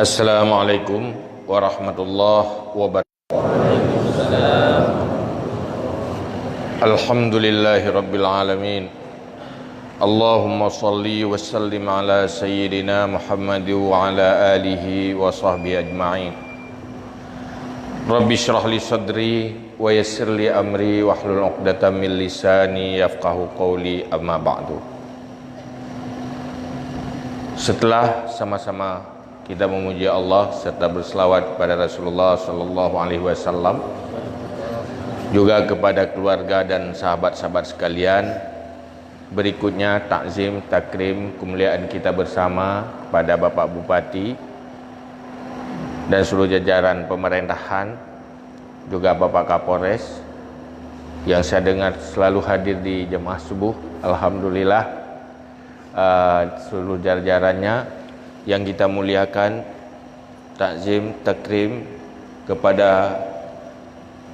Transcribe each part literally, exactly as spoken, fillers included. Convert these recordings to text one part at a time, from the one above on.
Assalamualaikum warahmatullahi wabarakatuh. Alhamdulillahirabbil alamin. Allahumma salli wa sallim ala sayyidina Muhammad wa ala alihi wa sahbihi ajma'in. Rabbi shrah li sadri wa yassir li amri wahlul 'uqdatam min lisani yafqahu qawli, amma ba'du. Setelah sama-sama kita memuji Allah serta berselawat kepada Rasulullah sallallahu alaihi wasallam, juga kepada keluarga dan sahabat-sahabat sekalian, berikutnya takzim takrim kemuliaan kita bersama kepada Bapak Bupati dan seluruh jajaran pemerintahan, juga Bapak Kapolres yang saya dengar selalu hadir di jemaah subuh. Alhamdulillah, eh, seluruh jajarannya yang kita muliakan, takzim takrim kepada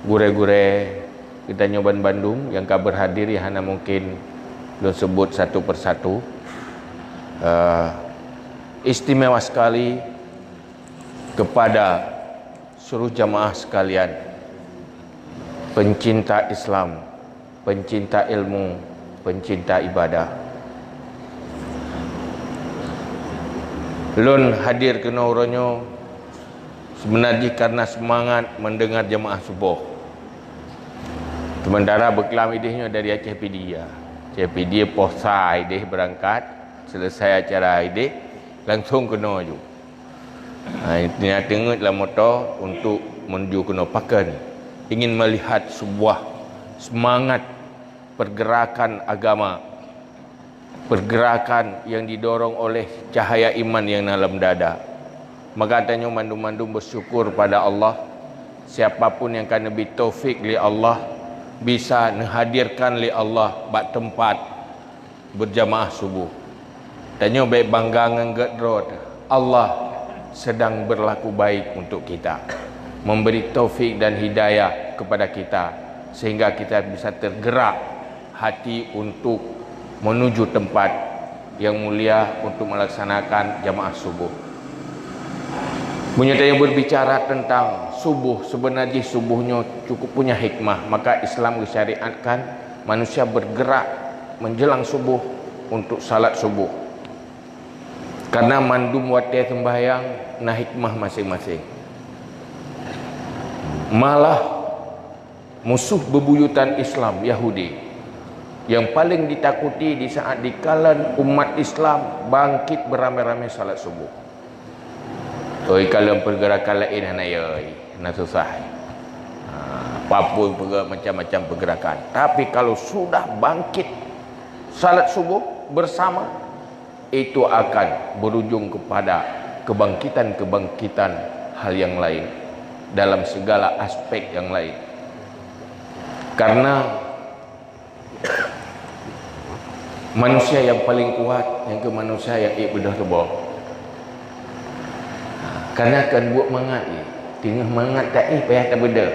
gurée-gurée geutanyoe ban bandum nyang ka berhadir, nyang hana mungkin lôn sebut satu persatu. Eh, istimewa sekali kepada seluruh jamaah sekalian, pencinta Islam, pencinta ilmu, pencinta ibadah. Lôn hadir keunoe uroe nyoe sebenarnya karena semangat mendengar jamaah suboh. Sementara beuklam idéh nyoe dari Aceh Pidie. Aceh Pidie poh sa idéh berangkat, selesai acara idéh, langsung keunoe ju. Ha, teungoh teungeut lam moto untuk menuju keunoe pakon. Ingin melihat sebuah semangat pergerakan agama, pergerakan yang didorong oleh cahaya iman yang dalam dada. Maka tanyoe mandum-mandum bersyukur pada Allah. Siapapun yang ka neubri taufik lé Allah, bisa neuhadirkan lé Allah bak teumpat berjamaah subuh. Tanyoe bék bangga ngon gét droe, Allah sedang berlaku baik untuk kita, memberi taufik dan hidayah kepada kita, sehingga kita bisa tergerak hati untuk menuju tempat yang mulia untuk melaksanakan jamaah subuh. Meunyoe tanyoe berbicara tentang subuh, sebenarnya subuh nyoe cukup punya hikmah, maka Islam geusyariatkan manusia bergerak menjelang subuh untuk salat subuh. Karena mandum watée sembahyang na hikmah masing-masing. Malah musuh bebuyutan Islam, Yahudi, yang paling ditakuti di saat dikalon umat Islam bangkit beramai-ramai salat subuh. Oi, kalon pergerakan laén hana yoi, hana susah. Ha, apapun perge-, macam-macam pergerakan. Tapi kalau sudah bangkit salat subuh bersama, itu akan berujung kepada kebangkitan-kebangkitan hal yang lain dalam segala aspek yang lain. Karena manusia yang paling kuat, nyang keu manusia nyang ék beudôh tuboh. Karena kan buet mangat jih, teungoh mangat taéh payah tabeudôh.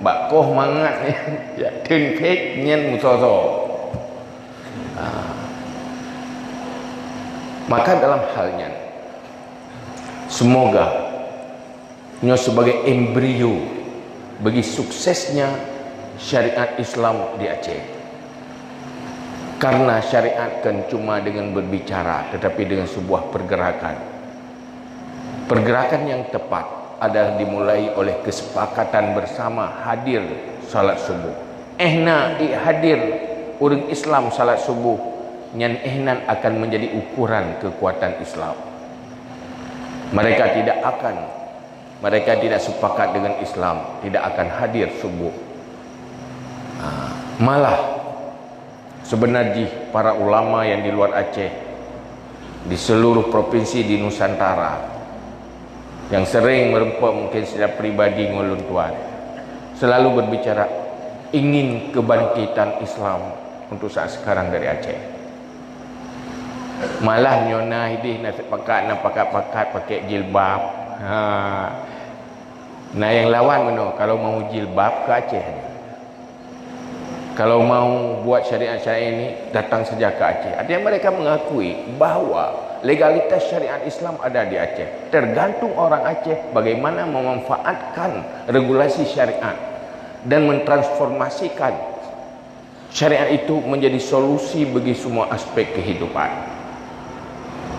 Bak koh mangat nyan, jak teun phét nyan musoh-soh. Ah. Maka dalam hal nyan, semoga nyoe sebagai embrio bagi suksesnya syariat Islam di Aceh. Karena syariat kan cuma dengan berbicara, tetapi dengan sebuah pergerakan. Pergerakan yang tepat adalah dimulai oleh kesepakatan bersama hadir salat subuh. Ehna ik hadir ureuëng Islam salat subuh, nyan ehnan akan menjadi ukuran kekuatan Islam. Mereka tidak akan, mereka tidak sepakat dengan Islam, tidak akan hadir subuh. Ha, malah sebenar jih para ulama yang di luar Aceh, di seluruh provinsi di Nusantara, yang sering meureumpok mungkin secara pribadi ngon lôn tuan, selalu berbicara ingin kebangkitan Islam untuk saat sekarang dari Aceh. Malah nyoe na idéh na sepakat, na pakat-pakat pakai jilbab. Ha. Na nyang lawan meunoe, kalau mau jilbab ke Aceh. Kalau mau buat syariat-syariat ini, datang saja ke Aceh. Artinya mereka mengakui bahwa legalitas syariat Islam ada di Aceh. Tergantung orang Aceh bagaimana memanfaatkan regulasi syariat dan mentransformasikan syariat itu menjadi solusi bagi semua aspek kehidupan.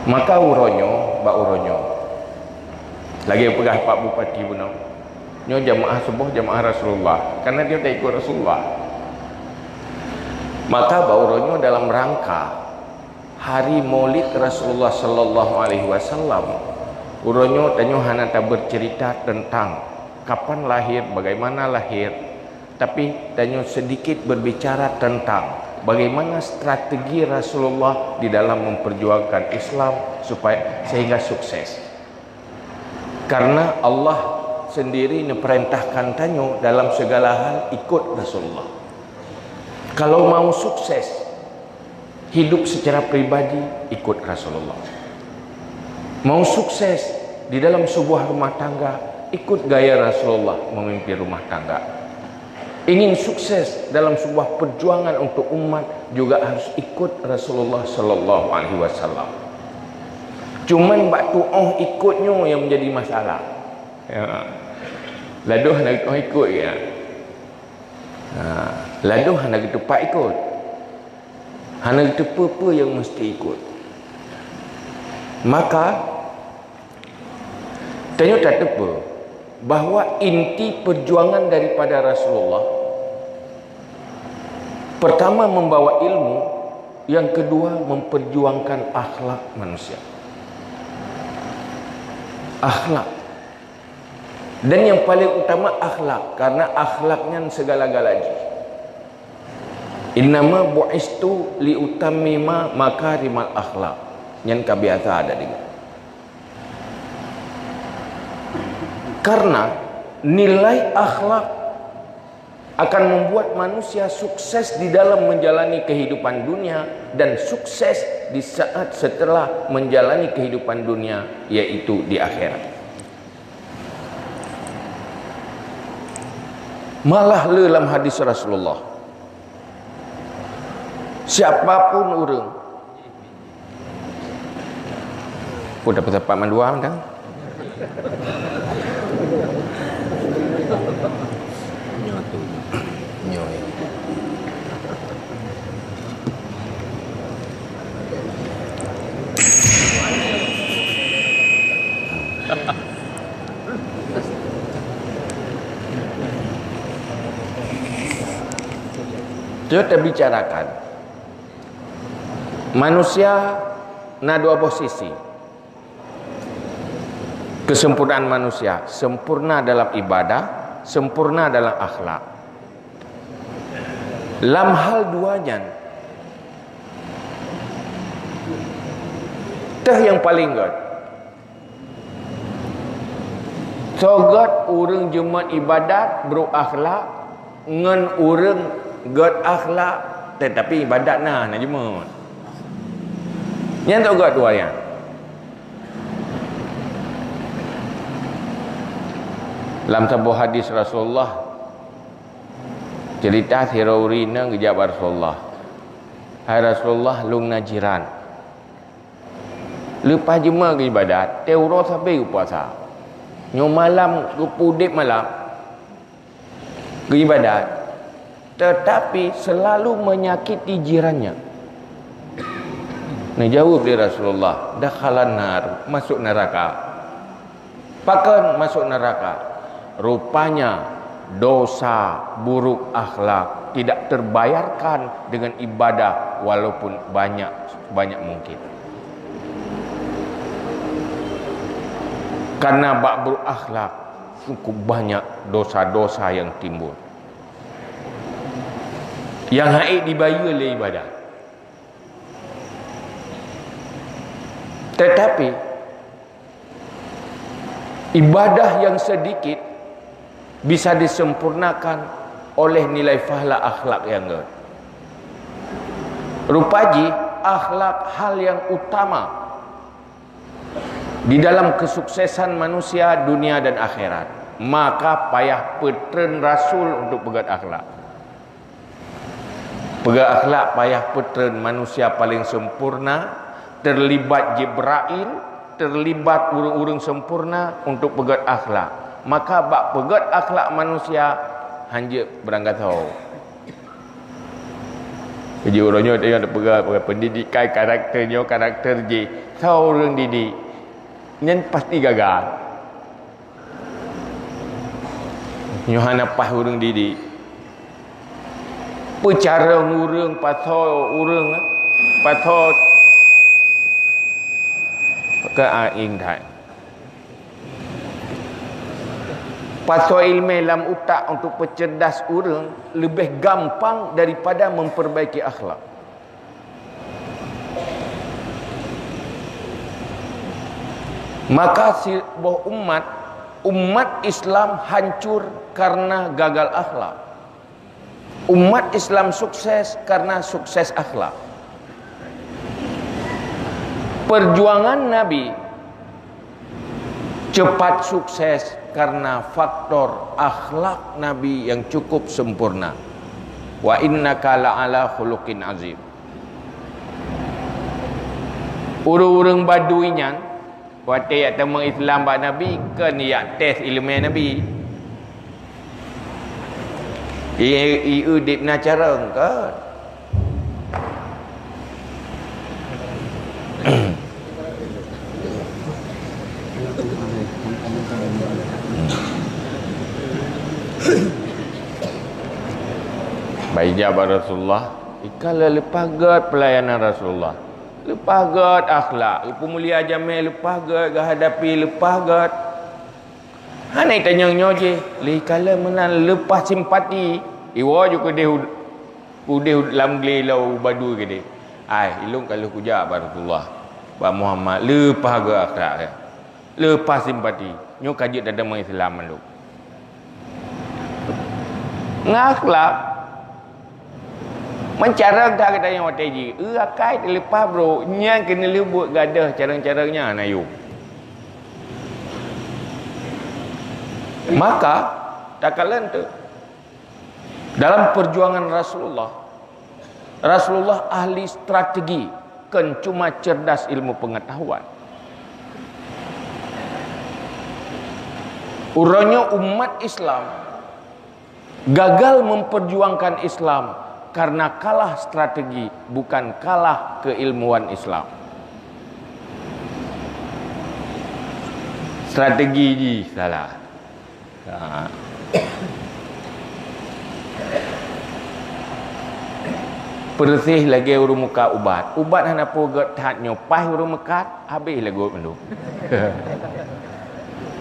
Maka uroe nyoe, bak uroe nyoe, lagée peugah Pak Bupati bunoe, nyoe jamaah suboh jamaah Rasulullah, karena dia tak ikut Rasulullah. Maka bak uroe nyoe dalam rangka hari Maulid Rasulullah sallallahu alaihi wasallam, uroe nyoe tanyoe hana tabercerita tentang kapan lahir, bagaimana lahir, tapi tanyoe sedikit berbicara tentang bagaimana strategi Rasulullah di dalam memperjuangkan Islam supaya sehingga sukses. Karena Allah sendiri neuperintahkan tanyoe dalam segala hal ikut Rasulullah. Kalau mau sukses hidup secara pribadi, ikut Rasulullah. Mau sukses di dalam sebuah rumah tangga, ikut gaya Rasulullah memimpin rumah tangga. Ingin sukses dalam sebuah perjuangan untuk umat, juga harus ikut Rasulullah sallallahu alaihi wasallam. Cuman bak tuoh ikut nyoe yang menjadi masalah. Ya. Ladoh hana tuoh ikut ya. Ha, ladoh hana geuteupat ikut. Hana geuteupeue peue yang mesti ikut. Maka tanyoe tateupeue bahwa inti perjuangan daripada Rasulullah, pertama membawa ilmu, yang kedua memperjuangkan akhlak manusia. Akhlak. Dan yang paling utama akhlak, karena akhlak nyan segala-gala jih. "Innama bu'istu liutammima makarimal akhlak." Nyan ka biasa ada dengar. Karena nilai akhlak akan membuat manusia sukses di dalam menjalani kehidupan dunia dan sukses di saat setelah menjalani kehidupan dunia, yaitu di akhirat. Malah le lam hadis Rasulullah, siapapun ureuëng, oh, dapat tempat mandua dah. Nyoe tu. Nyoe. Kita bicarakan manusia na dua boh sisi. Kesempurnaan manusia, sempurna dalam ibadah, sempurna dalam akhlak. Lam hal dua nyan, teuh nyang paleng gét. Soe gét ureuëng jeuet ibadat brok akhlak ngon ureuëng gét akhlak tetapi ibadat na, na jeuet. Nyan soe gét dua nyan. Lam saboh hadis Rasulullah, cerita sidroe ureuëng inong geujak bak Rasulullah, "Hai Rasulullah, lôn na jiran. Leupah jeuet geuibadat, teuh uroe sabe geupuasa. Nyoe malam geupeuudeb malam geuibadat, tetapi selalu menyakiti jirannya." Neujaweueb lé Rasulullah, "Dakhalan nar, masuk neraka." Pakon masuk neraka? Rupanya dosa buruk akhlak tidak terbayarkan dengan ibadah walaupun banyak, banyak mungkin. Karena bak buruk akhlak cukup banyak dosa-dosa yang timbul. Yang hana dibayeue lé ibadah. Tetapi ibadah yang sedikit bisa disempurnakan oleh nilai pahala akhlak yang gét. Rupa jih akhlak hal yang utama di dalam kesuksesan manusia dunia dan akhirat. Maka payah peutreun rasul untuk peugét akhlak. Peugét akhlak payah peutreun manusia paleng sempurna, terlibat Jibrail, terlibat ureuëng-ureuëng sempurna untuk peugét akhlak. Maka bak peugét akhlak manusia, hanjeuet beurangkasoe. Jadi uroe nyoe teupeugah pendidikan karakter nyoe, karakter jih. Soe ureuëng didik, nyan pasti gagal. Nyoe hana paih ureuëng didik. Peucarông ureuëng, pasoe ureuëng, pasoe keu aing that. Pasoe iéleumé lam utak untuk peuceurdas ureuëng leubeh gampang daripada memperbaiki akhlak. Maka siboh umat, umat Islam hancur karena gagal akhlak. Umat Islam sukses karena sukses akhlak. Perjuangan Nabi cepat sukses karena faktor akhlak Nabi yang cukup sempurna. Wa innaka la'ala khuluqin azim. Ureuëng-ureuëng Badui nyan, watée jak tamong Islam bak Nabi, kon jak tes iéleumé Nabi. I, i udeb na carông kon. Baijak bak Rasulullah, ikala leupah gét pelayanan Rasulullah. Leupah gét akhlak, geupeumulia jamé leupah gét, geuhadapi leupah gét. Hana itanyong nyoe jih, lé ikala meunan leupah simpati. Iwoe ju keudeh u-, udeh lam glé lom u Badui keudeh. Ai, ilôn ka lheueh kujak bak Rasulullah, bak Muhammad, leupah gét akhlak, leupah simpati. Nyoe ka jeuet tatamong Islam mandum. Ngon akhlak, meucarông that geutanyoe watée jih. Eu akai teuleupah brok, nyan keuneulheueh buet gadôh carông-carông nyan ayue. Maka, takalon teuh, dalam perjuangan Rasulullah, Rasulullah ahli strategi, kon cuma cerdas ilmu pengetahuan. Uroe nyoe umat Islam gagal memperjuangkan Islam karena kalah strategi, bukan kalah keilmuan Islam. Strategi jih salah. Ha. Peureuseh lagée ureuëng meukat ubat. Ubat hana peue gét that nyoe, paih ureuëng meukat, habéh lagot mandum.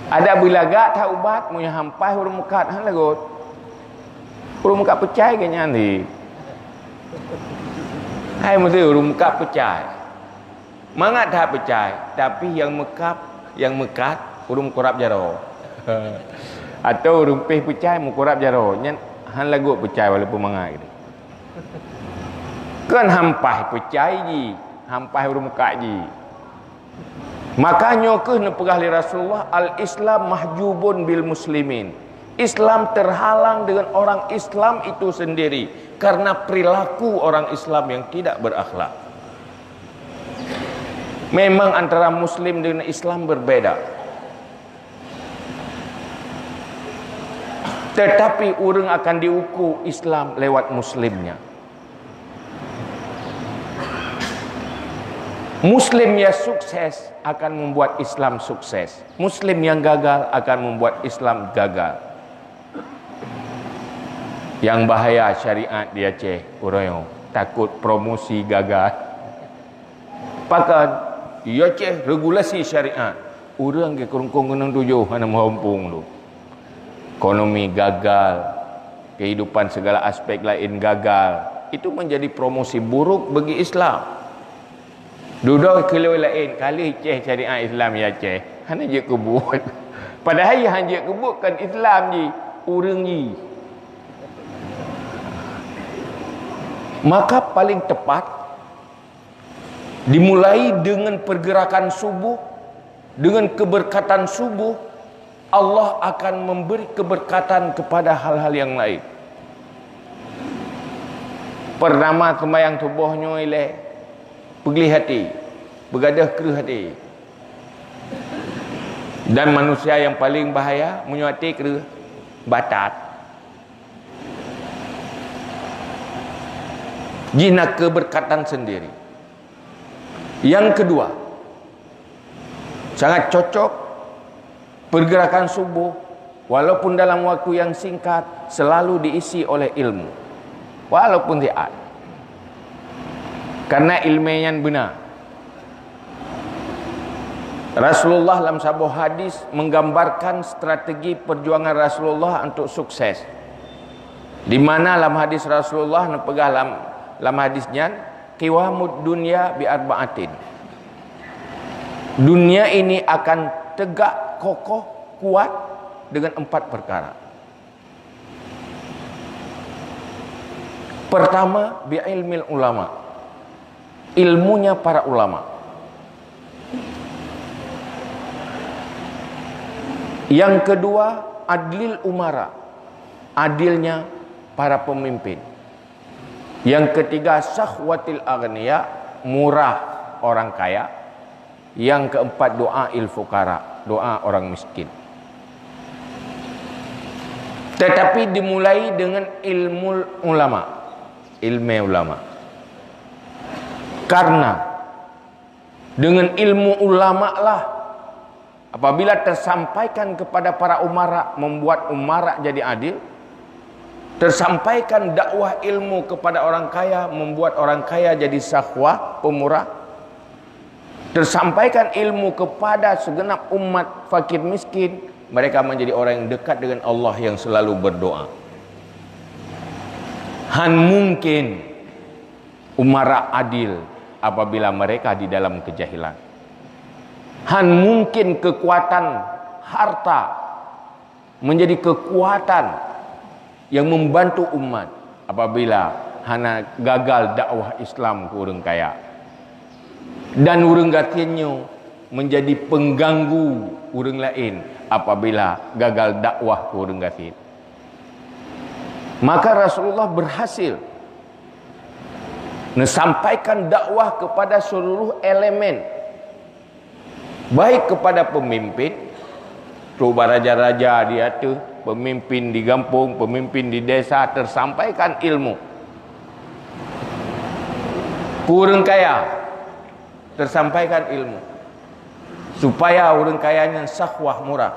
Adak beulagak that ubat, meunyoe han paih ureuëng meukat, han lagot. Ureuëng meukat peucai keu nyan di. Hai meusti ureuëng meukat peucai. Mangat that peucai, tapi nyang meukat, nyang meukat, ureuëng meukurab jaroe. Atawa ureuëng pih peucai meukurab jaroe, nyan han lagot peucai walaupun mangat gitu. Kon han paih peucai jih, han paih ureuëng meukat jih. Maka nyoe kheueh neupeugah lé Rasulullah, "Al-Islam mahjubun bil muslimin." Islam terhalang dengan orang Islam itu sendiri karena perilaku orang Islam yang tidak berakhlak. Memang antara muslim dengan Islam berbeda. Tetapi ureuëng akan diuku Islam lewat muslimnya. Muslim yang sukses akan membuat Islam sukses. Muslim yang gagal akan membuat Islam gagal. Yang bahaya syariat di Aceh, uroe nyoe takut promosi gagal. Pakon, di Aceh regulasi syariat, ureuëng ke keurungkong keunong tujoh hana meuhom pung tu. Ekonomi gagal, kehidupan segala aspek lain gagal. Itu menjadi promosi buruk bagi Islam. Dudoe keuleuh laén, ka lheueh ceh syariat Islam ya ceh, hana jeuet keubuet. Padahai nyang han jeuet keubuet kon Islam jih, ureuëng jih. Maka paling tepat dimulai dengan pergerakan subuh, dengan keberkatan subuh, Allah akan memberi keberkatan kepada hal-hal yang lain. Pertama, seumayang suboh nyoe ilée peugleh até, beugadoh kreueh até. Dan manusia nyang paleng bahaya, meunyoe até kreueh, batat. Jih na keberkatan sendiri. Yang kedua, sangat cocok pergerakan subuh, walaupun dalam waktu yang singkat, selalu diisi oleh ilmu. Walaupun siat. Karena ilmu nyan beuna. Rasulullah lam saboh hadis menggambarkan strategi perjuangan Rasulullah untuk sukses. Di mana lam hadis Rasulullah neupeugah lam, lam hadis nyan, "Qiwamud dunya bi arba'atin." Dunia ini akan tegak kokoh, kuat dengan empat perkara. Pertama, bi ilmil ulama. Ilmunya para ulama. Yang kedua, adlil umara. Adilnya para pemimpin. Yang ketiga, sahwatil aghnia, murah orang kaya. Yang keempat, doa il fuqara, doa orang miskin. Tetapi dimulai dengan ilmu ulama, ilmu ulama. Karena dengan ilmu ulama lah, apabila tersampaikan kepada para umara, membuat umara jadi adil, tersampaikan dakwah ilmu kepada orang kaya, membuat orang kaya jadi sahwa, pemurah, tersampaikan ilmu kepada segenap umat fakir miskin, mereka menjadi orang yang dekat dengan Allah yang selalu berdoa. Han mungkin umara adil apabila mereka di dalam kejahilan. Han mungkin kekuatan harta menjadi kekuatan yang membantu umat apabila hana gagal dakwah Islam ke ureuëng kaya. Dan ureuëng gasien nyoe menjadi pengganggu ureuëng laén apabila gagal dakwah ke ureuëng gasien. Maka Rasulullah berhasil menyampaikan dakwah kepada seluruh elemen, baik kepada pemimpin, tu baraja-raja di ateueh, pemimpin di gampông, pemimpin di desa, tersampaikan ilmu. Ureuëng kaya, tersampaikan ilmu. Supaya ureuëng kaya nyan sahwah, murah.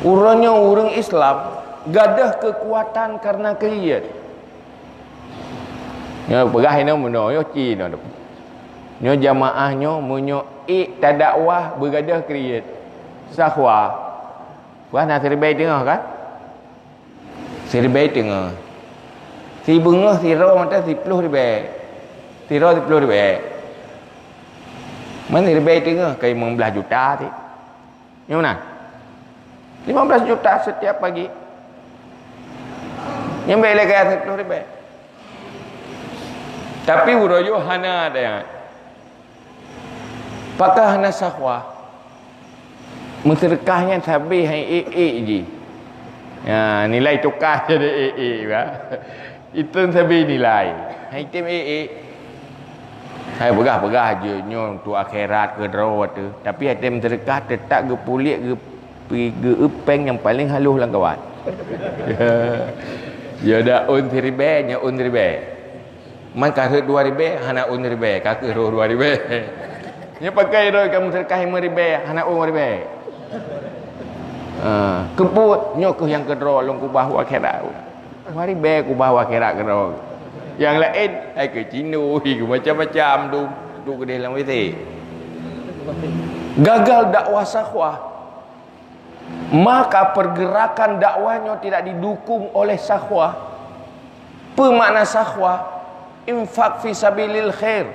Uroe nyoe ureuëng Islam gadoh kekuatan karena kriet. Nyoe peugah inoe meunoe, nyoe ci inoe. Nyoe jamaah nyoe, meunyoe ék tadakwah beugadoh kriet. Sahwa. Peugah na siribèe teungoh kan? Siribèe teungoh. Sibeungoh sidroe mantong siploh ribèe. Sidroe siploh ribèe. Man siribèe teungoh ka limong blaih juta cit. Nyoe na. Lima belas juta setiap pagi. Nyang bèk lé kaya siploh ribèe. Tapi uroe nyoe hana ada nyan. Pakon hana sahwa? Meuseudeukah nyan sabe hai ék-ék jih. Ya, nilai tukar jadi ék-ék, bah. Itu sabe nilai. Hai tem ék-ék. Hai peugah-peugah jeuet nyoe untuk akhirat keudroe tu. Tapi hai tem seudeukah teutap geupulék geu-, geu-, geu-, péng nyang paleng halôh lam kawan. Ya dak ôn siribèe, nyoe ôn siribèe. Man ka rhot dua ribèe, hana ôn ribèe, ka kheueh rhoh dua ribèe. Nyoe pakon droe kamoe seudeukah limong ribèe, hana ôn ribèe. Ha, keupeue nyoe kheueh nyang keudroe lôn keubah u akhirat. Dua ribèe keubah u akhirat keudroe. Nyang laén, hai keu cindoi, keu macam-macam tu, tu keudeh lam W C. Gagal dakwah sahwah. Maka pergerakan dakwah nyoe tidak didukung oleh sahwah. Peue makna sahwah? Infak fi sabilil khair.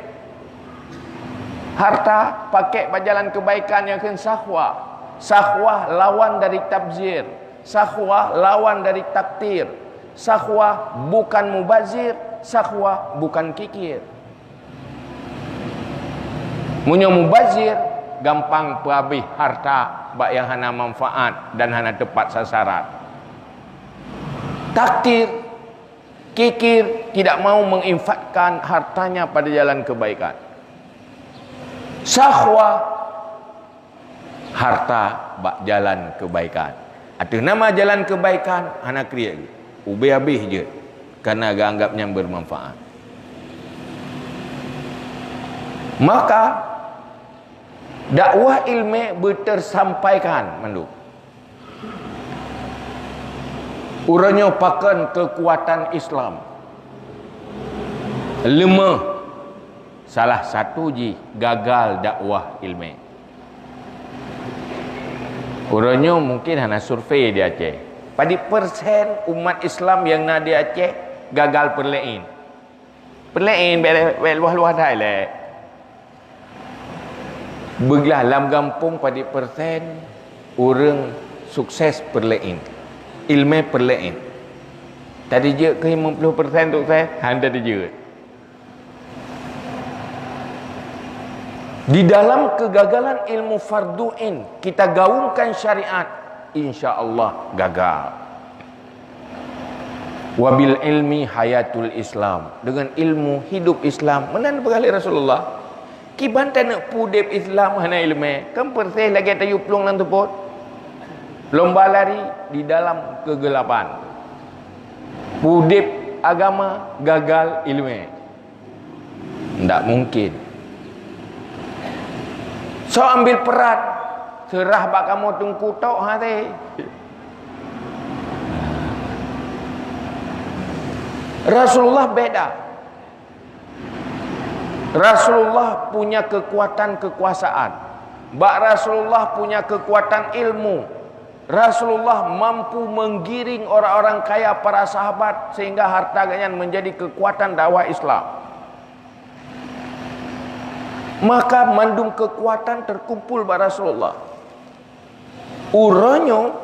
Harta pakai bak jalan kebaikan nyang kheun sahwah. Sahwah lawan dari tabzir. Sahwah lawan dari taktir. Sahwah bukan mubazir, sahwah bukan kikir. Meunyoe mubazir, gampang peuhabéh harta bak nyang hana manfaat dan hana teupat sasaran. Taktir, kikir, tidak mau menginfakkan hartanya pada jalan kebaikan. Sakhwa, harta bak jalan kebaikan. Ateueh nama jalan kebaikan, hana kriet geuh. Ubé habéh jeuet, karena geuanggap nyan bermanfaat. Maka, dakwah ilmé beutersampaikan mandum. Uroe nyoe pakon keukuatan Islam leumah, salah satu jih gagal dakwah ilmé. Uroe nyoe mungkin hana survei di Aceh. Padit persen umat Islam nyang na di Aceh gagal peureulée in? Peureulée in, bék, bék luwah-luwah that ilée. Beuglah lam gampông padit persen ureuëng sukses peureulée in, ilmé peureulée in. Tadi jeuet keu lima puluh persen sukses, hana tadi jeuet. Di dalam kegagalan ilmu fardu ain, kita gaungkan syariat, insya Allah gagal. Wabil ilmi hayatul Islam. Dengan ilmu hidup Islam. Meunan peugah lé Rasulullah. Kiban taneuk peudeb Islam hana ilmé, kan persis lagée tayue plueng lam seupôt. Lomba lari di dalam kegelapan. Peudeb agama gagal ilmé. Ndak mungkin. Soe ambil peran, seurah bak kamoe teungku tok hase. Rasulullah beda. Rasulullah punya kekuatan kekuasaan. Bak Rasulullah punya kekuatan ilmu. Rasulullah mampu menggiring orang-orang kaya, para sahabat, sehingga harta geuhnyan menjadi kekuatan dakwah Islam. Maka mandum kekuatan terkumpul bak Rasulullah. Uroe nyoe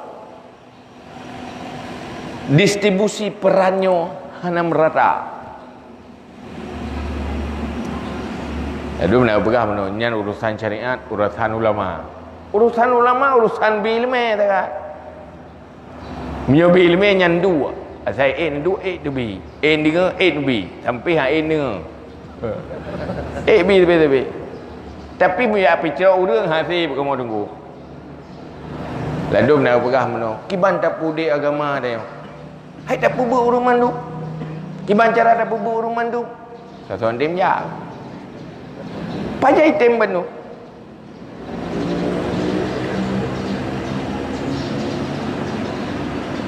distribusi peran nyoe hana merata. Jadi, meunan peugah meunoe, nyan urusan syariat, urusan ulama. Urusan ulama, urusan bi ileumé, tak? Meunyoe bi ileumé nyan dua, asai ék neuduek, ék neubi, ék neudeungoe, ék neubi, sampai ha ék neudeungoe. Ék bi sabe-sabe. Tapi meunyoe ap picok ureuëng hase beukamoe teungku. Ladôm na peugah meunoe, kiban tapeudeh agama tanyoe. Hai tapeubeuet ureuëng mandum. Kiban cara tapeubeuet ureuëng mandum. Soe-soe tem jak. Pajan item bandum.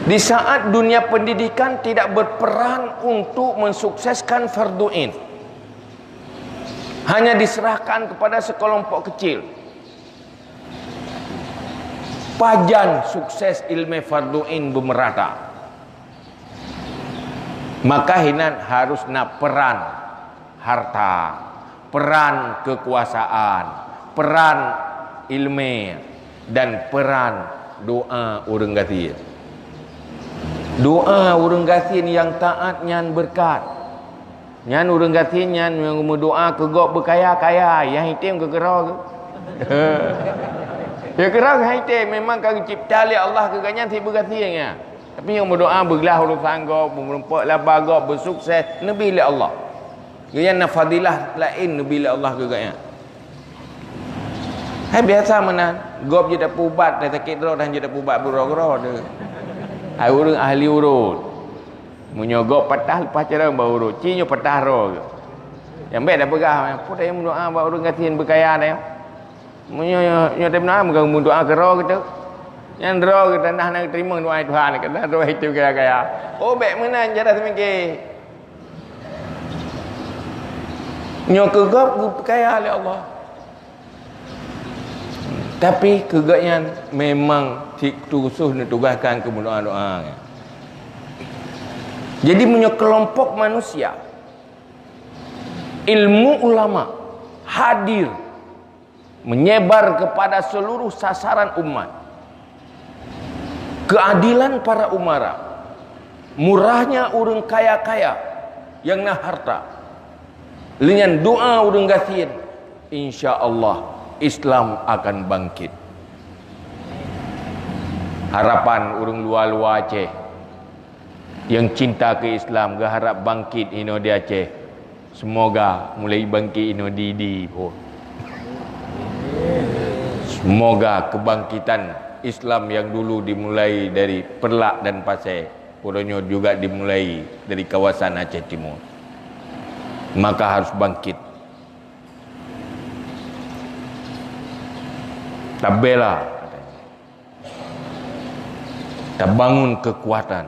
Di saat dunia pendidikan tidak berperan untuk mensukseskan fardu ain, hanya diserahkan kepada sekelompok kecil, pajan sukses ilmu fardu ain beumeurata. Maka hinan harus na peran harta, peran kekuasaan, peran ilmu, dan peran doa ureuëng gasien. Doa ureuëng gasien nyang taát nyan beureukat. Nyan ureuëng gasien nyan nyang meudoa keu gob beukaya-kaya, nyang item keu keudroe geuh. Ya keudroe geuh item, memang ka geucebta lé Allah keu gobnyan sit beugasien nyan. Tapi nyang meudoa beuglah urusan gob, meureumpok laba gob, beusukses, neubi lé Allah. Gobnyan na fadilah laén neubi lé Allah keu gobnyan. Hai biasa meunan, gob jeuet tapeuubat, dah sakét droe dah jeuet tapeuubat beudroe-droe teuh. Hai ureuëng ahli urut. Meunyoe gob patah leupah carông bak urut, ci nyoe patah droe geuh. Nyang bék tapeugah, peue tayue meudoa bak ureuëng gasien beukaya tayue. Meunyoe nyoe teuh na meuga meudoa keu droe geuh teuh. Nyan droe geuh tanah na geuteurimong doa Tuhan, keu droe itu kaya-kaya. Oh, bék meunan cara seumiké. Nyoe keu gob geupeukaya lé Allah. Tapi keu gobnyan memang ti-, khusos neutugaskan keu meudoa-doa. Jadi meunyoe keulompok manusia, ilmu ulama hadir menyebar kepada seluruh sasaran umat. Keadilan para umara, murahnya ureuëng kaya-kaya nyang na harta, lé nyan doa ureuëng gasien, insya Allah Islam akan bangkit. Harapan ureuëng luwa-luwa Aceh, Yang cinta ke Islam, geuharap bangkit inoe di Aceh. Semoga mulai bangkit inoe di, di pun. Semoga kebangkitan Islam yang dulu dimulai dari Perlak dan Pasé, uroe nyoe juga dimulai dari kawasan Aceh Timur. Maka harus bangkit. Tabela, katanya. Tabangun kekuatan.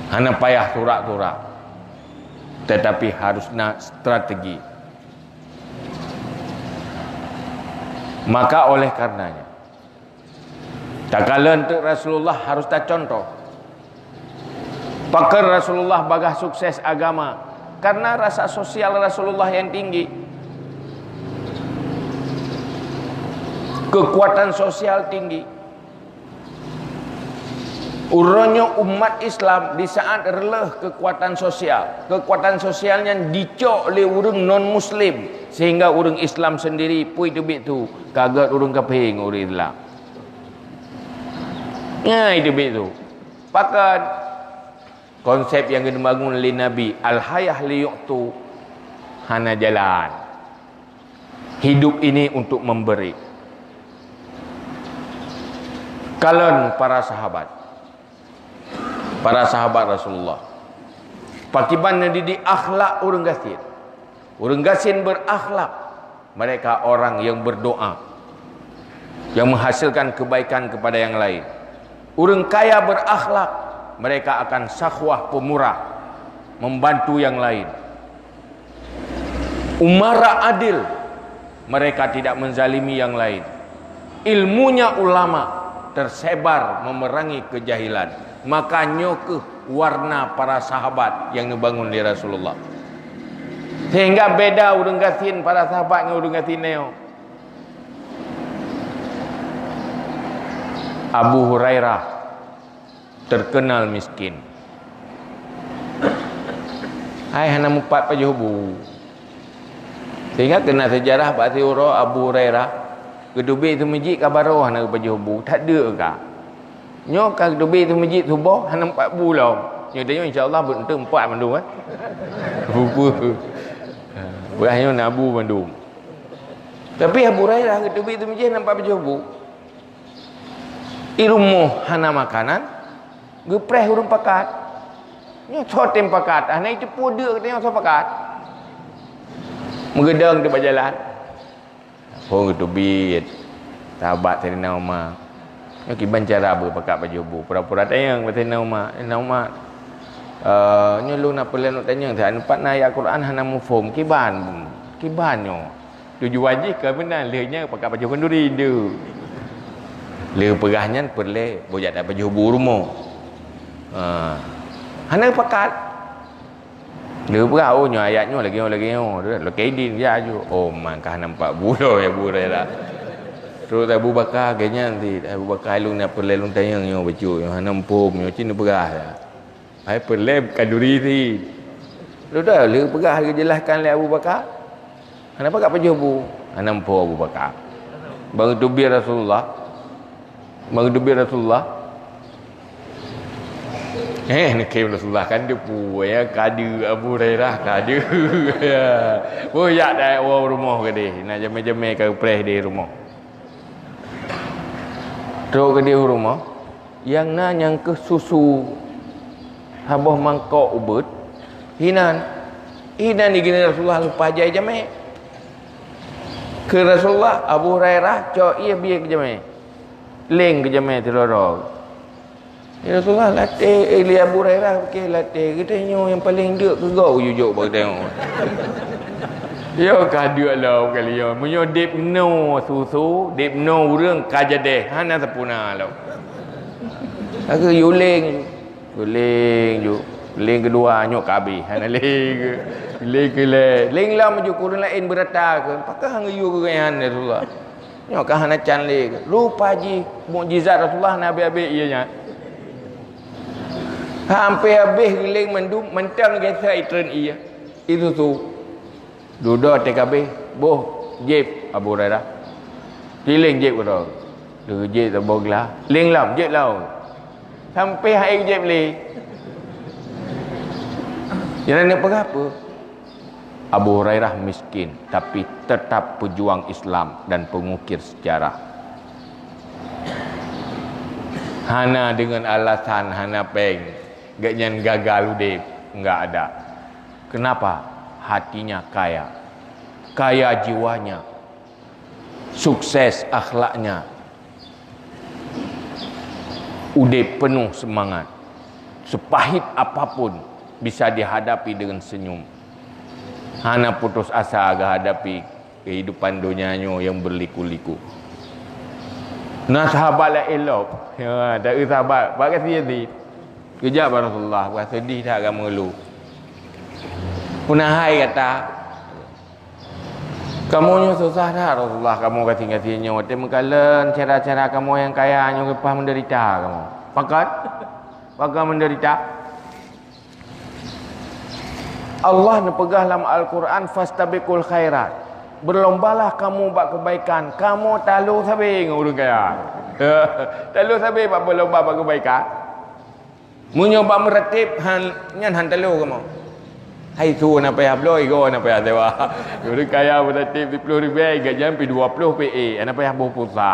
Hana payah turak-turak. Tetapi harus na strategi. Maka oleh karenanya, takalon teuk Rasulullah harus tacontoh. Pakon Rasulullah bagah sukses agama? Karena rasa sosial Rasulullah yang tinggi. Kekuatan sosial tinggi. Uroe nyoe umat Islam di saat reuloh kekuatan sosial. Kekuatan sosial nyan dicok lé ureuëng non muslim, sehingga ureuëng Islam sendiri pui teubiet tu ka gét ureuëng kafé ngon ureuëng Islam. Ngai teubiet tu. Pakon konsep nyang geubangun lé Nabi, al-hayah liyu'tu, hana jalan. Hidup ini untuk memberi. Kalon para sahabat. Para sahabat Rasulullah. Pakiban neudidik akhlak ureuëng gasien. Ureuëng gasien berakhlak. Mereka orang yang berdoa, yang menghasilkan kebaikan kepada yang lain. Ureuëng kaya berakhlak, mereka akan sakhwah, pemurah, membantu yang lain. Umara adil, mereka tidak menzalimi yang lain. Ilmunya ulama tersebar memerangi kejahilan. Maka nyoe keuh warna para sahabat nyang neubangun lé Rasulullah. Sehingga beda ureuëng gasien para sahabat ngon ureuëng gasien nyoe. Abu Hurairah terkenal miskin. Hai hana mupat pajoh bu. Sehingga keunan seujarah bak siuroe Abu Hurairah, geuteubiet seumeujid ka baroe hana geupajoh bu, that deuk ka. Nyoe ka geuteubiet seumeujid suboh hana mupat bu lom. Nyoe tanyoe insya Allah beunteuk mupat mandum, eh. Buku. Beurah nyoe na bu mandum. Tapi Abu Hurairah geuteubiet seumeujid hana mupat pajoh bu. I rumoh hana makanan, geupreh ureuëng pakat. Nyoe soe tem pakat, hana jiteupeue deuk geutanyoe soe pakat. Meugeudong teuk bak jalan. Phon geuteubiet, sahabat Saidina Umar. Nyoe kiban cara beupakat pajoh bu, pura-pura tanyong bak Saidina Umar. Saidina Umar, "Eh, nyoe lôn na peureulée lôn tanyong, sabab pat na ayat Quran hana muphom, kiban, kiban nyoe?" Tujuan jih ka meunan, lheueh nyan pakat pajoh khanduri, ndeuk. Lheueh peugah nyan peureulée, boh jak tapajoh bu rumoh. Ha. Hana pakat. Lheueh peugah, "Oh, nyoe ayat nyoe lagée nyoe, lagée nyoe." Lakée idin, ya ju. Oh, man ka hana mupat bu lom, ya bu rela. Terus Abu Bakar, geuh nyan cit. Abu Bakar, "Lôn na peureulée lôn tanyong nyoe bacut, nyoe hana muphom, nyoe cit neupeugah ya." Hai peureulée khanduri cit. Lheueh peugah, lheueh peugah geujelaskan lé Abu Bakar. Hana pakat pajoh bu, hana muphom Abu Bakar. Bang teubiet Rasulullah. Bang teubiet Rasulullah. Eh, neukém Rasulullah kan teupeue, ya, kade Abu Hurairah, kade. Ya. Oh, yak dah woe rumoh gadeh. Nak jamé-jamé ka preh di rumoh. Trok gadeh rumoh. Nyang na nyang keuh susu saboh mangkok ubeuet, hinan. Hinan di geuneuk Rasulullah lupa jai jamé. Keu Rasulullah, Abu Hurairah cok ié biet keu jamé. Leng keu jamé sidroe-droe. Ya Rasulullah, lateh, eh, lé Abu Hurairah, oke, lateh. Geutanyoe nyang paleng deuk keu gob jujok bak geutanyoe. Yo ka deuk lom kali nyoe. Meunyoe deb noe susu, deb noe ureuëng ka jadeh, hana sapeue na lom. Lagée yuleng, yuleng ju. Leng keudua nyoe ka abéh, hana leng. Leng keulhée, leng lam ju kureueng laén beurata keu. Pakon hana yue keu gobnyan, ya Rasulullah? Nyoe ka hana can lé. Rupa jih mukjizat Rasulullah na abéh-abéh ié nyan. Hampé abéh leng mandum, mantong geuseuet itreun ié. Itu tu. Dudoe T K B, boh jép Abu Hurairah. Tileng jép keudroe. Lheueh jép saboh glah, leng lam jép laôt. Sampai hai jeb le. Jadi nak peugah apa? Abu Hurairah miskin, tapi tetap pejuang Islam dan pengukir sejarah. Hana dengan alasan hana peng, gobnyan gagal udeb, enggak ada. Kenapa? Hatinya kaya. Kaya jiwanya, sukses akhlaknya, udeb penuh semangat. Sepahit apapun bisa dihadapi dengan senyum. Hana putus asa geuhadapi kehidupan donya nyoe yang berliku-liku. Na sahabat laén lom. Ya, dari sahabat, bak kasihan sih. Kejak bak Rasulullah, "Wah, sedih that kamoe lu. Puna hai gata. Kamoe nyoe susah that Rasulullah, kamoe gasien-gasien nyoe. Watée meukalon cara-cara kamoe nyang kaya nyoe leupah menderita kamoe." Pakon? Pakon menderita? Allah neupeugah lam Al-Quran, "Fastabiqul khairat." Berlombalah kamu bak kebaikan. Kamoe talo sabe ngon ureuëng kaya. Talo sabe bak berlomba bak kebaikan. Meunyoe bak meuratéb han, nyan han talo kamoe. Hai su na payah bloe, igo na payah sewa. Ureuëng kaya meuratéb siploh ribée, gobnyan pi dua ploh P A, na payah boh pulsa.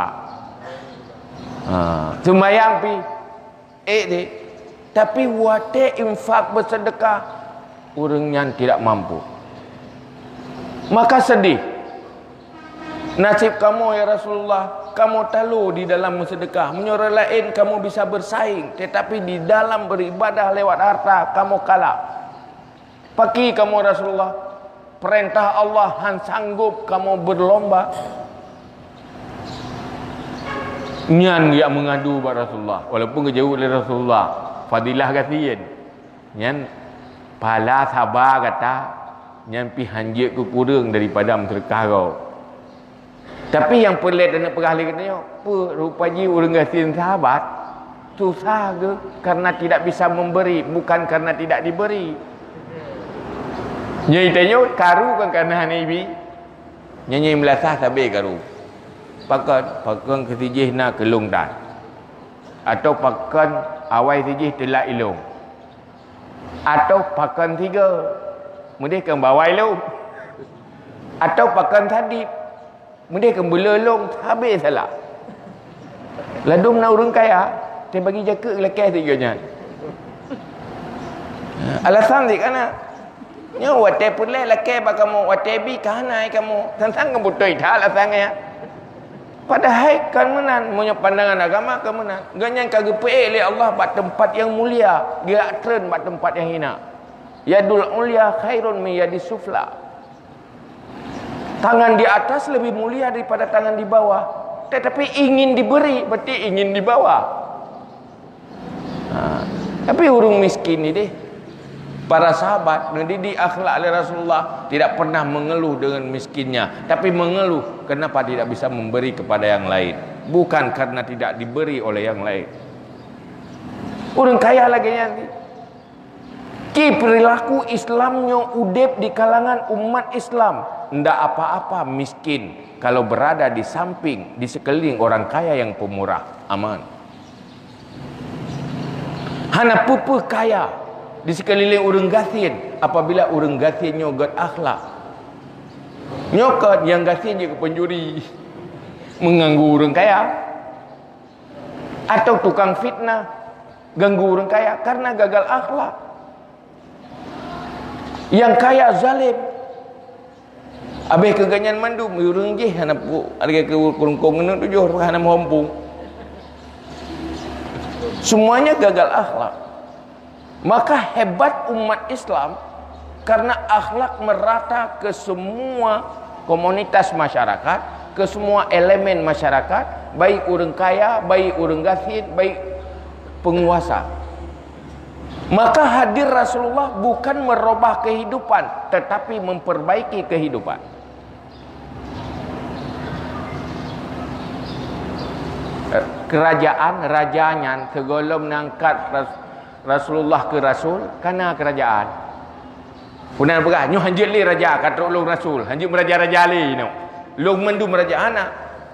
Ha, sumbayang pi ék deh. Tapi watée infak, bersedekah, ureuëng nyan tidak mampu. Maka sedih nasib kamoe, ya Rasulullah. Kamoe talo di dalam bersedekah. Meunyoe ureuëng laén kamoe bisa bersaing, tetapi di dalam beribadah lewat harta, kamoe kalah. Pakri kamoe Rasulullah, peurintah Allah han sanggob kamoe berlomba. Nyan geujak meungadu bak Rasulullah. Walaupun geujaweueb lé Rasulullah, fadilah gasien. Nyan pahala saba gata, nyan pih han jeuet keu kureueng daripada meuseudeukah gob. Tapi nyang peureulée taneuk peugah lé geutanyoe, peue rupa jih ureuëng gasien sahabat susah geuh karena tidak bisa memberi, bukan karena tidak diberi. Nyoe tanyoe karu kan karena hana ibi. Nyoe nyoe meulasah sabe karu. Pakon, pakon keu sijih na keu lôn tan. Atau pakon awai sijih teulat ilôn. Atau pakon sigo, meudeh keu bawai lôn. Atau pakon sadit, meudeh keu beuleu lôn, habéh salah. Ladôm na ureuëng kaya, teuh bagi jakeuek lakée sigo nyan. Alasan jih kana. Nyoe watée peureulée lakée bak kamoe, watée bi ka hana kamoe. Sang-sang keu beutôi that alasan nyan. Padahai kon meunan, meunyoe pandangan agama kon meunan. Gobnyan ka geupeuék lé Allah bak teumpat nyang mulia, geujak treun bak teumpat nyang hina. Yadul ulya khairun min yadis sufla. Tangan di atas lebih mulia daripada tangan di bawah. Tetapi ingin diberi, berarti ingin di bawah. Ha. Tapi ureuëng miskin ni deh, para sahabat neudidik akhlak lé Rasulullah, tidak pernah mengeluh dengan miskinnya, tapi mengeluh kenapa tidak bisa memberi kepada yang lain, bukan karena tidak diberi oleh yang lain. Ureuëng kaya lagée nyan. Ki perilaku Islam nyoe udeb di kalangan umat Islam, ndak apa-apa miskin kalau berada di samping, di sekeliling orang kaya yang pemurah, aman. Hana peue-peue kaya di sekeliling ureuëng gasien apabila ureuëng gasien nyoe gét akhlak. Nyoe kon nyang gasien jeuet keu pencuri, mengganggu ureuëng kaya, atau tukang fitnah, ganggu ureuëng kaya karena gagal akhlak. Nyang kaya zalim. Habéh keu gobnyan mandum, ureuëng jih hana pu-, hareuga keu kurungkong ngeuneuek tujoh hana meuhom pung. Semuanya gagal akhlak. Maka hebat umat Islam karena akhlak merata ke semua komunitas masyarakat, ke semua elemen masyarakat, baik ureuëng kaya, baik ureuëng gasien, baik penguasa. Maka hadir Rasulullah bukan merubah kehidupan, tetapi memperbaiki kehidupan. Kerajaan raja nyan sigohlom neungkat Ras-, Rasulullah keu rasul, kana kerajaan. Puna peugah, nyoe hanjeuet lé raja, ka trok lôn rasul, hanjeuet meuraja-raja lé nyoe. Lôn mandum raja hana.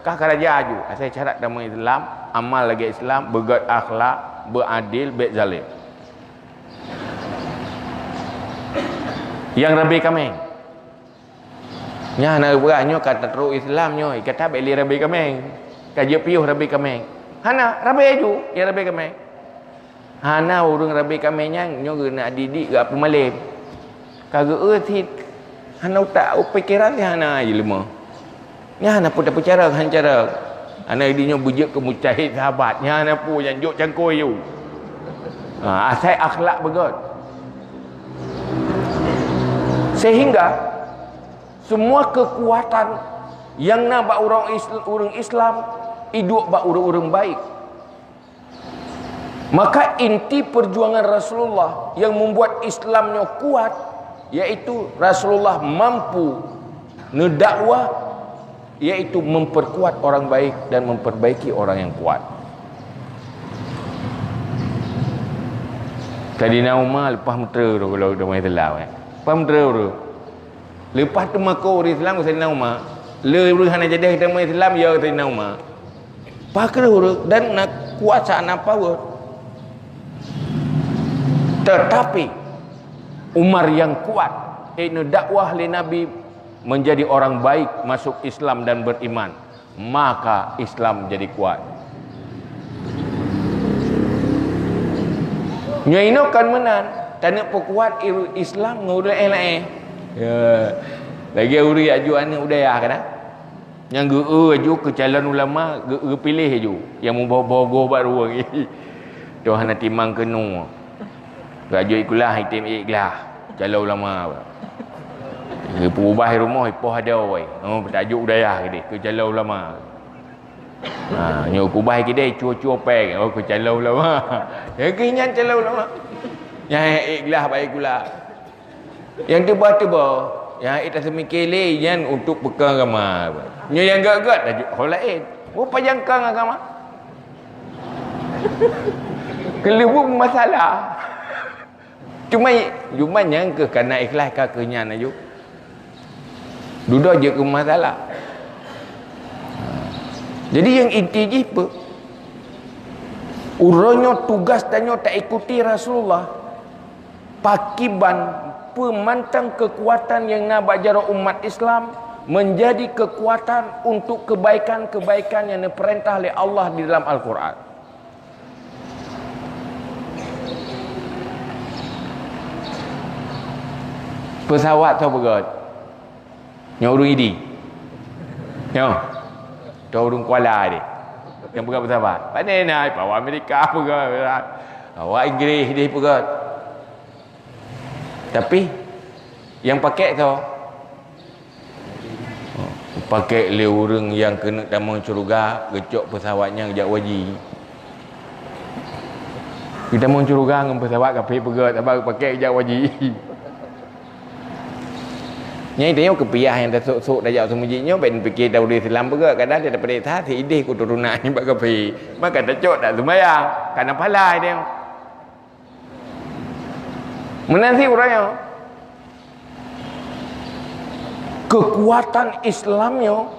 Kah ka raja aju, asai syarat tamong Islam, amal lagèe Islam, beugèt akhlak, beuadil, bèk zalim. Nyang rabe kaméng. Nyan na beurah nyoe ka tatrok Islam nyoe, kata bèk lé rabe kaméng. Ka jeuet piôh rabe kaméng. Hana, rabe aju nyang rabe kaméng. Hana ureueng rabe kaméng nyan nyoe geuneuk didik geuh peumalém. Ka geu-eu cit hana utak, pikeran cit hana jeuleumah. Nyan hana peue tapeucara, hana cara. Hana di nyoe beujeuet keu mujtahid sahabat. Nyan hana peue, nyan jok cangkôi yue. Ha, asai akhlak beugèt. Sehingga semua kekuatan yang na bak ureueng Is-, ureueng Islam iduek bak ureueng-ureueng baik. Maka inti perjuangan Rasulullah yang membuat Islam nyoe kuat, yaitu Rasulullah mampu neudakwah, yaitu memperkuat orang baik dan memperbaiki orang yang kuat. Saidina Umar leupah meuteureu roh gohlom teuma Islam, eh. Leupah meuteureu roh. Leupah teumakot ureueng Islam keu Saidina Umar, le ureueng hana jadi teuma Islam, ya Saidina Umar. Pakri ureueng dan na kuasa, na power. Tetapi Umar yang kuat, eh, neudakwah lé Nabi menjadi orang baik, masuk Islam dan beriman, maka Islam jadi kuat. Nyoe inoe kon meunan, taneuk peukuat i-, Islam ngon ureueng laén. Ya. Lagèe ureueng jak jok aneuk u dayah kan? Nyang geu-eu aju keu calon ulama, geu-, geupiléh aju. Nyang muboh-boh goh bak ruweueng. Toh hana timang keunoe. Ka jok i kulah, item ék glah. Calon ulama. Geupeubah i rumoh, ipoh adoe. Oh, tajok u dayah geude, keu calon ulama. Ha, nyoe kubah i keudè, cue-cue péng. Oh, keu calon ulama. Ya, keu nyan calon ulama. Nyang ék glah bak i kulah. Nyang teuba-teuba, nyang ék taseumike lé nyan untuk peukong agama. Nyoe nyang gèt-gèt tajok ho laén. Oh, pajangkong agama. Keuleubuk masalah. Cuma, cuma nyang keuh kana ikhlas ka keuh nyan aju. Dudoe jeuet keu masalah. Jadi nyang inti jih peue? Uroe nyoe tugas tanyoe taikuti Rasulullah. Pakiban peue mantong keukuatan nyang na bak jaroe umat Islam menjadi keukuatan untuk keubaikan-keubaikan nyang neupeurintah lé Allah di dalam Al-Qur'an. Peusawat soe peugöt? Nyoe ureueng Idi. Nyoe. Nyoe ureueng Kuala deh. Nyang peugöt peusawat. Pane na, awak Amerika peugöt. Awak Inggris deh peugöt. Tapi, nyang pakèk soe? Pakèk lé ureueng nyang keuneuk tamong syeuruga, geucok peusawat nyan jak u haji. Geutamong syeuruga ngon peusawat kafé peugöt, sabab pakèk jak u haji. Nyan tanyoe keupiah nyang tasôk-sôk tajak u meuseujid nyoe, bèk neupike ta ureueng Islam peugöt, kadang tapeuriksa si idéh keuturonan nyan bak kafé. Maka tacok tak seumayang, kana pahala tanyoe. Meunan cit uroe nyoe, keukuatan Islam nyoe,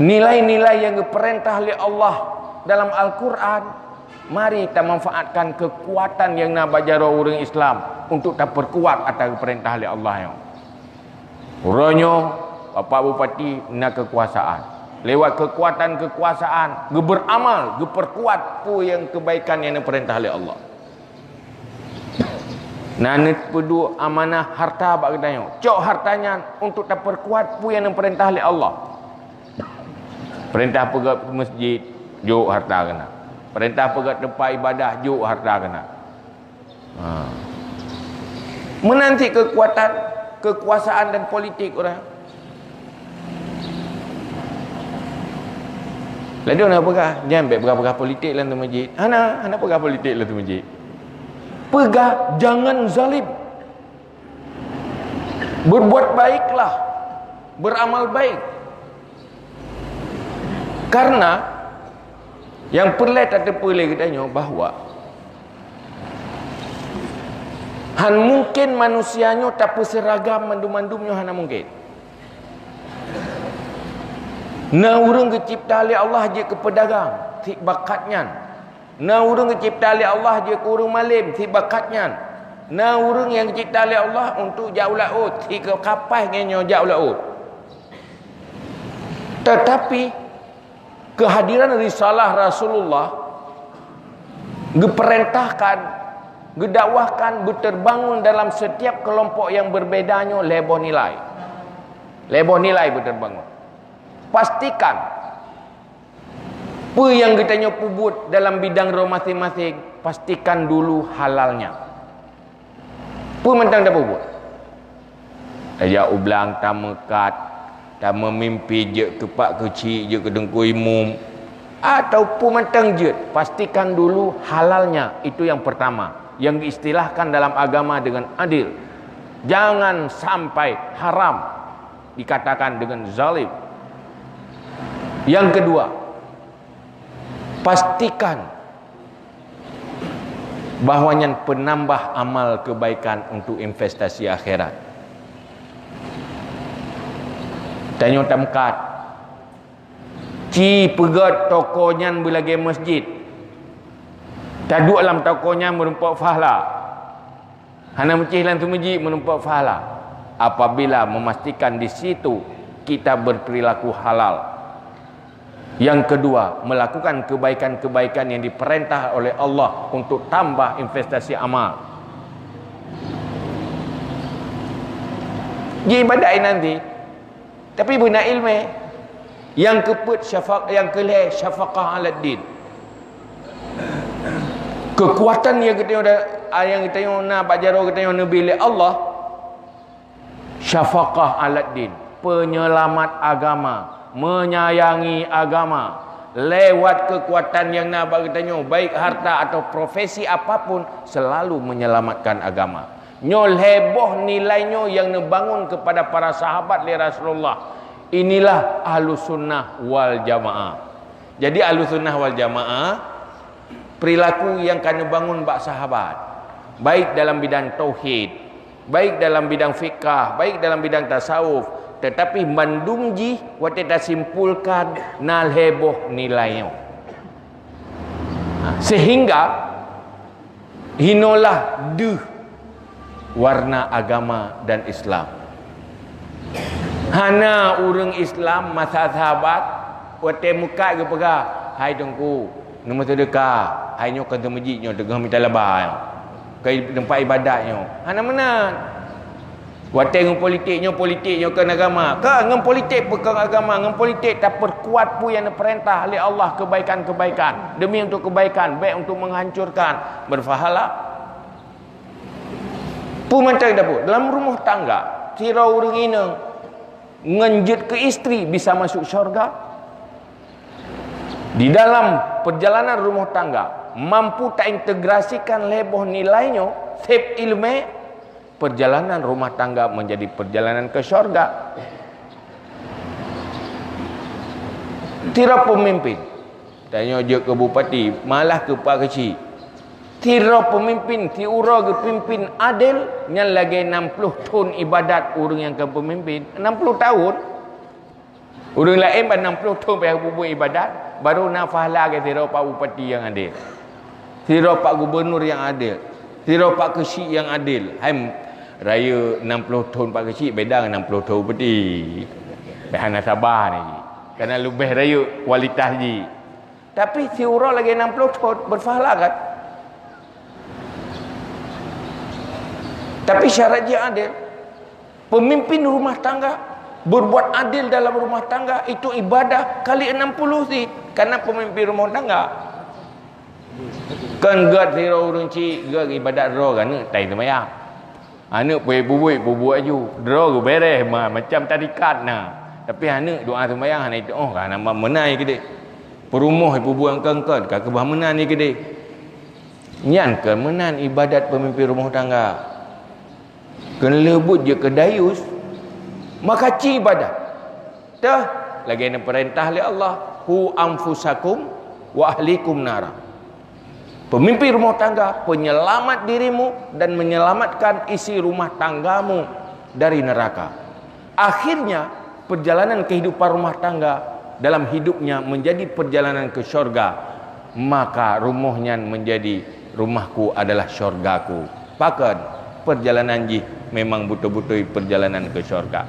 nilai-nilai nyang geupeurintah lé Allah dalam Al-Qur'an, mari tamanfaatkan keukuatan nyang na bak jaroe ureueng Islam untuk tapeukuat atra geupeurintah lé Allah nyoe. Uroe nyoe, Bapak Bupati na keukuasaan. Lewat keukuatan keukuasaan, geubeuramal, geupeukuat peue nyang keubaikan nyang neupeurintah lé Allah. Na neupeuduek amanah harta bak geutanyoe. Cok harta nyan untuk tapeukuat peue nyang neupeurintah lé Allah. Peurintah peugöt meuseujid, jok harta keunan. Peurintah peugöt teumpat ibadah, jok harta keunan. Ha. Meunan cit keukuatan, keukuasaan dan politik ureueng. Ladôm na peugah, "Nyan bèk peugah-peugah politik lam meuseujid." Hana, hana peugah politik lam meuseujid. Peugah, "Jangan zalim. Berbuat baiklah. Beramal baik." Karena nyang peureulèe tateupeue lé geutanyoe bahwa han mungken manusia nyoe tapeuseuragam mandum-mandum nyoe, hana mungken. Na ureuëng geucipta lé Allah jeuet keu peudagang, sit bakat nyan. Na ureuëng geucipta lé Allah jeuet keu ureuëng malém, sit bakat nyan. Na ureuëng nyang geucipta lé Allah untuk jak u laôt, sit keu kapai ngon nyoe jak u laôt. Tetapi, kehadiran risalah Rasulullah geupeurintahkan, geudakwahkan, beuteurbangun dalam setiap kelompok nyang berbeda nyoe lhée boh nilai. Lhée boh nilai beuteurbangun. Pastikan peue nyang geutanyoe peubuet dalam bidang droe maséng-maséng, pastikan dulu halalnya. Peue mantong tapeubuet? Tajak u blang, tameukat, tameumimpén, jeuet keu pak keuchik, jeuet keu teungku imum, atau peue mantong jeuet, pastikan dulu halalnya. Itu yang pertama, yang diistilahkan dalam agama dengan adil. Jangan sampai haram dikatakan dengan zalim. Yang kedua, pastikan bahwa nyan penambah amal kebaikan untuk investasi akhirat. Tanyoe tameukat, ci peugét toko nyan beulagée masjid. Taduek lam toko nyan meurumpok pahala. Hana meucéh lam seumeujik meurumpok pahala. Apabila memastikan di situ kita berperilaku halal. Yang kedua, melakukan kebaikan-kebaikan yang diperintah oleh Allah untuk tambah investasi amal. Ji ibadat nanti, tapi beuna iéleumé. Yang keupeuet syafa-, yang keulhée syafaqah alad din. Keukuatan yang geutanyoe da-, yang geutanyoe na bak jaroe geutanyoe neubi lé Allah, syafaqah alad din, penyelamat agama, menyayangi agama. Lewat kekuatan yang na bak geutanyoe, baik harta atau profesi apapun, selalu menyelamatkan agama. Nyoe lhée boh nilai nyoe nyang neubangun kepada para sahabat lé Rasulullah. Inilah Ahlus Sunnah wal Jamaah. Jadi, Ahlus Sunnah wal Jamaah, perilaku nyang ka neubangun bak sahabat, baik dalam bidang tauhid, baik dalam bidang fikah, baik dalam bidang tasawuf, tetapi mandum jih watée tasimpulkan na lhée boh nilai nyoe. Sehingga hinoelah deuh warna agama dan Islam. Hana ureuëng Islam masa sahabat watée meukat geupeugah, "Hai Teungku, neumeuseudeukah, hai nyoe kon seumeujik nyoe teungoh mita laba nyoe, kon teumpat ibadat nyoe." Hana meunan. Watée ngon politik nyoe, politik nyoe kon agama. Ka ngon politik peue kon agama, ngon politik tapeukuat peue nyang neupeurintah lé Allah kebaikan-kebaikan. Demi untuk kebaikan, baik untuk menghancurkan, berpahala. Peue mantong dapur dalam rumah tangga, sidroe ureuëng inong ngon jeuet keu istri bisa masuk syurga. Di dalam perjalanan rumah tangga, mampu taintegrasikan lhée boh nilai nyoe, seb iéleumé, perjalanan rumah tangga menjadi perjalanan ke syurga. Sidroe peumimpin, tanyoe jeuet keu bupati, malah keu pak keuchik. Sidroe peumimpin, siuroe geupimpin adil, nyan lagée nam ploh thon ibadat ureuëng nyang ka peumimpin. Nam ploh tahun. Ureuëng laén ban nam ploh thon payah bubuet ibadat, baru na pahala lagée sidroe pak bupati nyang adil. Sidroe pak gubunur nyang adil. Sidroe pak keuchik nyang adil. Hai, rayeuk nam ploh thon pak keuchik beda ngon nam ploh thon bupati. Beh hana saban jih. Kana leubeh rayeuk kualitas jih. Tapi siuroe lagée nam ploh thon, berpahala kan? Tapi syarat jih adil. Pemimpin rumah tangga, berbuat adil dalam rumah tangga, itu ibadah kali enam puluh sit, karena pemimpin rumah tangga. Kan gét sidroe ureuëng chik, gét ibadat droe, aneuk tai seumayang. Aneuk peubuet, peubuet aju. Droe geuberéh ma-, macam tarikat na. Tapi aneuk doa seumayang hana itu, oh, ka nama meunan keudeh. Peurumoh peubuet engkon-engkon, ka keubah meunan keudeh. Nyan keu meunan ibadat pemimpin rumah tangga. Keu leubuet jeuet keu dayus, maka ci ibadat. Teuh, lagée neupeurintah lé Allah, "Qu anfusakum wa ahlikum nara." Pemimpin rumah tangga, penyelamat dirimu dan menyelamatkan isi rumah tanggamu dari neraka. Akhirnya, perjalanan kehidupan rumah tangga dalam hidupnya menjadi perjalanan ke syurga, maka rumoh nyan menjadi, "Rumahku adalah syurgaku." Pakon? Perjalanan jih memang beutôi-beutôi perjalanan ke syurga.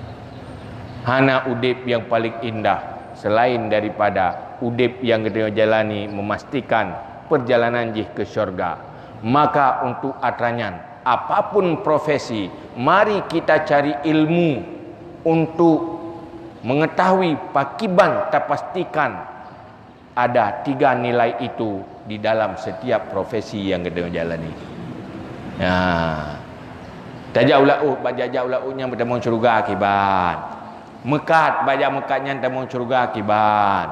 Hana udeb nyang paling indah selain daripada udeb nyang geutanyoe jalani memastikan perjalanan jih ke syurga. Maka untuk atra nyan, apapun profesi, mari kita cari ilmu untuk mengetahui pakiban tapastikan ada tiga nilai itu di dalam setiap profesi nyang geutanyoe jalani. Nah, tajak u laôt, bak jak-jak u laôt nyan tamong syeuruga kiban. Meukat, bak jak meukat nyan tamong syeuruga kiban.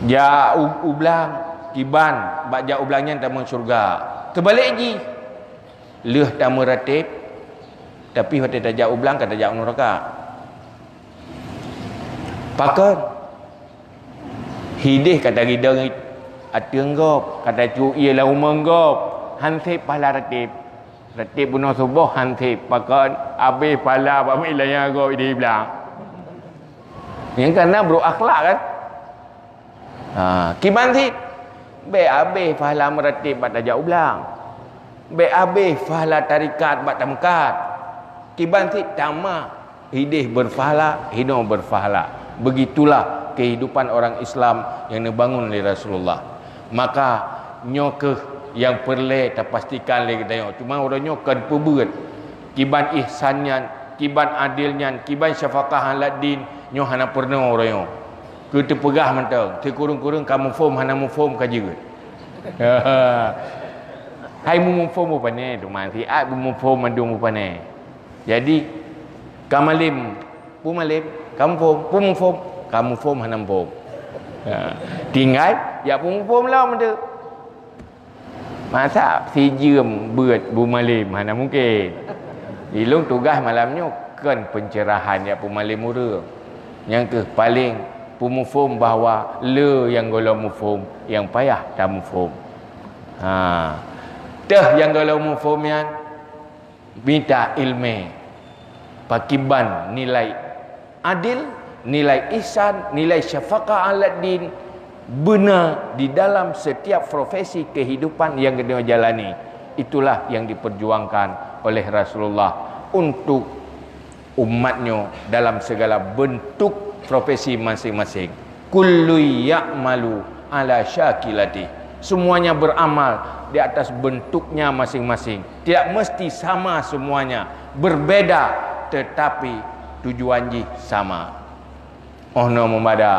Jak u, u blang, kiban, bak jak u blang nyan tamong syeuruga. Teubalek jih, lheueh tameuratéb, tapi watée tajak u blang ka tajak u neuraka. Pakon? Hideh ka taridong ateueng gob, ka tacok ié lam rumoh gob, han sép pahala ratéb. Ratéb bunoe suboh han sép, pakon? Abéh pahala bak milénia gob ideh blang. Nyang kana brok akhlak kan? Ha, kiban cit, bék abéh pahala meuratéb bak tajak u blang. Bék abéh pahala tarekat bak tameukat. Kiban cit tamah, hideh berpahala, hinoe berpahala. Begitulah kehidupan orang Islam yang neubangun lé Rasulullah. Maka nyoe kheueh nyang peureulée tapastikan lé geutanyoe. Cuma uroe nyoe kon peubeuet. Kiban ihsan nyan, kiban adil nyan, kiban syafaqah aladdin, nyoe hana peurunoe uroe nyoe. Keu teupeugah mantong, sikureueng-kureueng ka muphom hana muphom ka jeuet. Hai meumuphom bupane, teuma siat beumuphom mandum bupane. Jadi, ka malem, peue malem, ka muphom, peue muphom, ka muphom hana muphom. Ha, tinggai, jak peumuphom lom tu. Masa sijeuem beuet bumalem, hana mungken. Ilong tugaih malam nyoe kon pencerahan jak peumalem ureuëng. Nyang keuh paleng peumuphom bahwa le nyang gohlom muphom, nyang payah tamuphom. Ha. Teuh nyang gohlom muphom nyan, mita iéleumé, pakiban nilai adil, nilai ihsan, nilai syafaqah aladdin beuna di dalam setiap profesi kehidupan yang geutanyoe jalani. Itulah yang diperjuangkan oleh Rasulullah untuk umat nyoe dalam segala bentuk profesi masing-masing. Kullu ya'malu ala syakilati. Semuanya beramal di atas bentuknya masing-masing. Tidak mesti sama semuanya, berbeda, tetapi tujuan jih sama. Oh no membada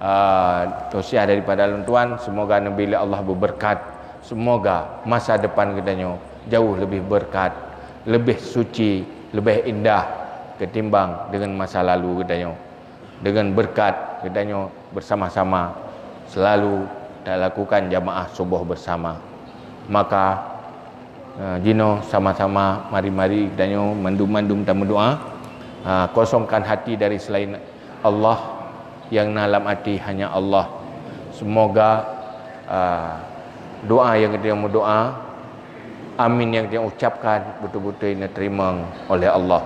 uh, tausiah daripada lôn tuan, semoga Nabi Allah berkat. Semoga masa depan kita nyoe jauh lebih berkat, lebih suci, lebih indah ketimbang dengan masa lalu kita nyoe. Dengan berkat geutanyoe bersama-sama selalu talakukan jamaah suboh bersama. Maka, eh, jinoe sama-sama mari-mari geutanyoe mandum-mandum tameudoa, eh, kosongkan hati dari selain Allah, yang na lam hati hanya Allah. Semoga, eh, doa yang geutanyoe meudoa, amin yang geutanyoe ucapkan betul-betul diterima oleh Allah.